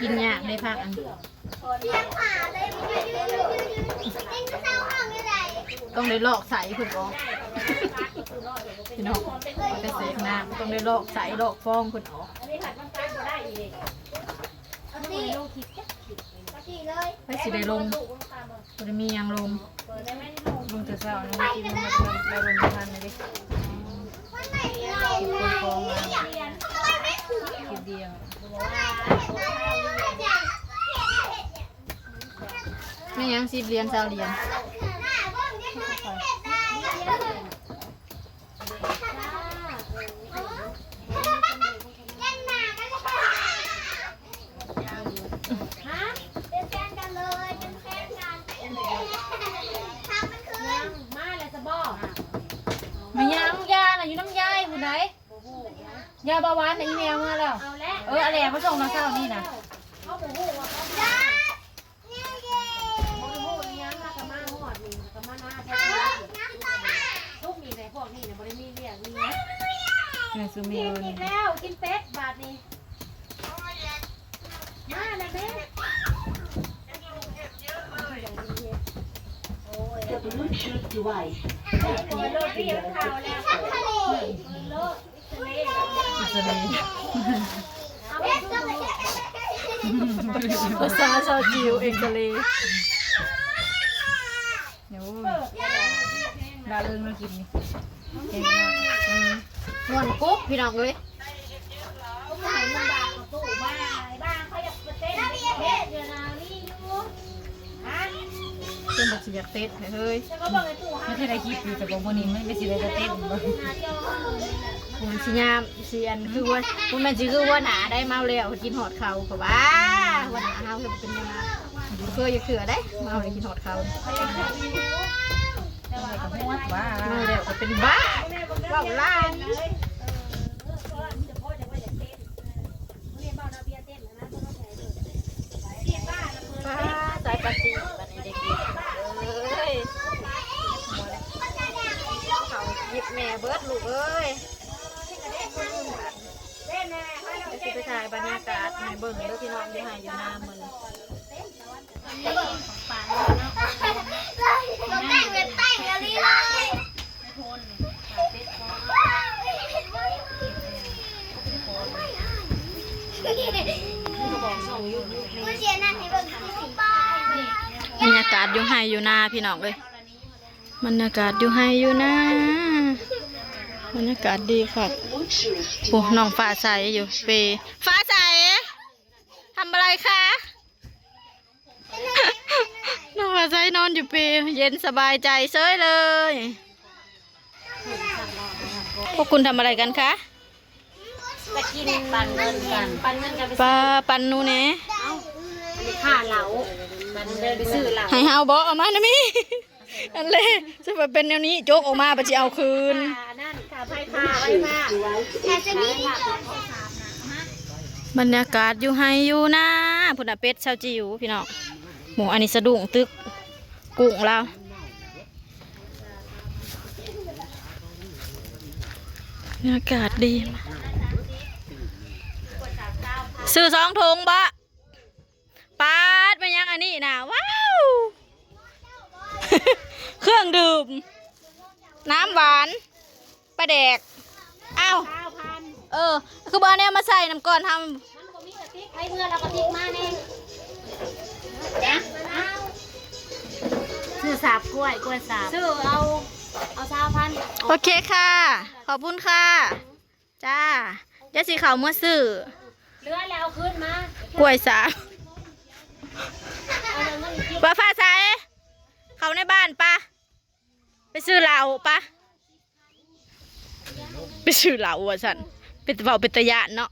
ກິນຍາກເດ້ຜັກອັນ ຕ້ອງໄດ້ລອກໄສ້ເພິ່ນອອກ ພີ່ນ້ອງ ໄປແຊກນ້ຳ ຕ້ອງໄດ້ລອກໄສ້ລອກຟອງເພິ່ນອອກ ໃຜຊິໄດ້ລົງ ບໍ່ໄດ້ມີຫຍັງລົງ ລົງແຕ່ເຊົ້ານີ້ ໄປລົງບໍ່ທັນເດ້ ເກັບຂອງມາ ຄລິບດຽວ ແມ່ນຫຍັງ ສິບຫຼຽນ ຊາວຫຼຽນ ຮະ? ເປັນແຟນກັນເລີຍ ເປັນແຟນກັນ ທຳມັນຄືນ ຍັງ ມາແລ້ວຊະບໍ? ມາຍັງ ຢານະ ຢູ່ນຳຍາຍພຸ້ນໃດ ຢາເບົາຫວານນະ ອີແມວມາແລ້ວ ເອົາແຫຼະ ເອີ ອັນແຫຼະ ມາສົ່ງຕອນເຊົ້ານີ້ນະ ເຮົາບໍ່ຮູ້ວ່າເຂົາມາ ບໍ່ໄດ້ຮູ້ອີ່ຫຍັງ ແລ້ວກໍມາຮອດນີ້ ແລ້ວກໍມານາແທ້ ທຸກນີ້ແຫຼະ ພວກນີ້ນະ ບໍ່ໄດ້ມີວຽກມີຫຍັງ ແມ່ນຊູມີເງິນ ກິນອີກແລ້ວ ກິນເປັດບາດນີ້ ມາແລ້ວແມ່ The Bluetooth device ເປີດໂລດ ເປີດໂລດ ເອັກຊະເລ ພາສາຊາວຈິວ ເອັກຊະເລ ໂອ້ຍ ລະເລີງເນາະ ຄລິບນີ້ ເກັ່ງມາກ ເອີ ມ່ວນກຸບ ພີ່ນ້ອງເອີຍ. ເພິ່ນບໍ່ຊິຢາກເຕັ້ນໃຫ້ເຮີ້ຍ ມັນຊິໄດ້ຄລິບຢູ່ ແຕ່ບໍ່ ມື້ນີ້ມັນກໍຊິໄດ້ແຕ່ເຕັ້ນບໍ່ ມັນຊິຍາມຊິອັນ ຄືວ່າ ບໍ່ແມ່ນຊິຄືຫົວໜ້າໄດ໋ ເມົາແລ້ວກິນຮອດເຂົ້າ ເພາະວ່າຫົວໜ້າເຮົາເຮັດເປັນແນວນັ້ນ ບໍ່ເຄີຍຈັກເທື່ອໄດ໋ ເມົາແລ້ວກິນຮອດເຂົ້າ ເມົາແລ້ວກໍເປັນບ້າ ເວົ້າຫຼາຍ. ປ້າ ສາຍປາຕີບັດນີ້ເດັກໆ ເອີຍ ເຂົ້າຫຍິບແມ່ເບິດລູກເອີຍ. ດຽວຊິໄປຖ່າຍບັນຍາກາດໃຫ້ເບິ່ງເດີພີ່ນ້ອງ ຢູ່ໄຮ່ຢູ່ນາມື້ນີ້. ບັນຍາກາດຢູ່ໄຮ່ຢູ່ນາພີ່ນ້ອງເອີຍ ບັນຍາກາດຢູ່ໄຮ່ຢູ່ນາ ບັນຍາກາດດີຄັກ. ໂອ້ ນ້ອງຟ້າໃສຢູ່ເປ ຟ້າໃສ ทำอะไรคะ น้องฟ้าใสนอนอยู่เปล เย็นสบายใจเฉยเลย. พวกคุณทำอะไรกันคะ ไปกินปั่นเงินกัน ปั่นเงินกันไป ป้า ซื้อ ปั่นหนูแหน่ เอ้า อันนี้ค่าเหล้า ปั่นเงินไปซื้อเหล้า ให้เฮาบ่ เอามานะมี อันแล สิว่าเป็นแนวนี้ โจกออกมา บัดสิเอาคืน อันนั้น ค่าไฟฟ้า ไฟฟ้า บันยากาศอยู่ไฮ่อยู่นา พุ้นน่ะ เป็ดชาวจิ๋ว พี่น้อง หมู่อันนี้สะดุ้งตึก กุ้งลาว บรรยากาศดี ซื้อสองถุงบ่ ปาด แม่นหยังอันนี้น่ะ ว้าว เครื่องดื่ม น้ำหวาน ปลาแดก อ้าว เออ คือบ่เอาแนวมาใส่นำก่อน ทำ มันบ่มีกระติก ไปเฮือนเอากระติกมาแน่ นะ เอา ซื้อสาบกล้วย กล้วยสาบ ซื้อเอา เอาซาวพัน โอเคค่ะ ขอบคุณค่ะ จ้า เดี๋ยวสิเข้าเมือซื้อ เหลือแล้วเอาคืนมา กล้วยสาบ เอาเงินกิน ว่าฟ้าใส เข้าในบ้านปะ ไปซื้อเหล้าปะ ไปซื้อเหล้าว่าซั่น เป็น เว้าเป็นตาย้านเนาะ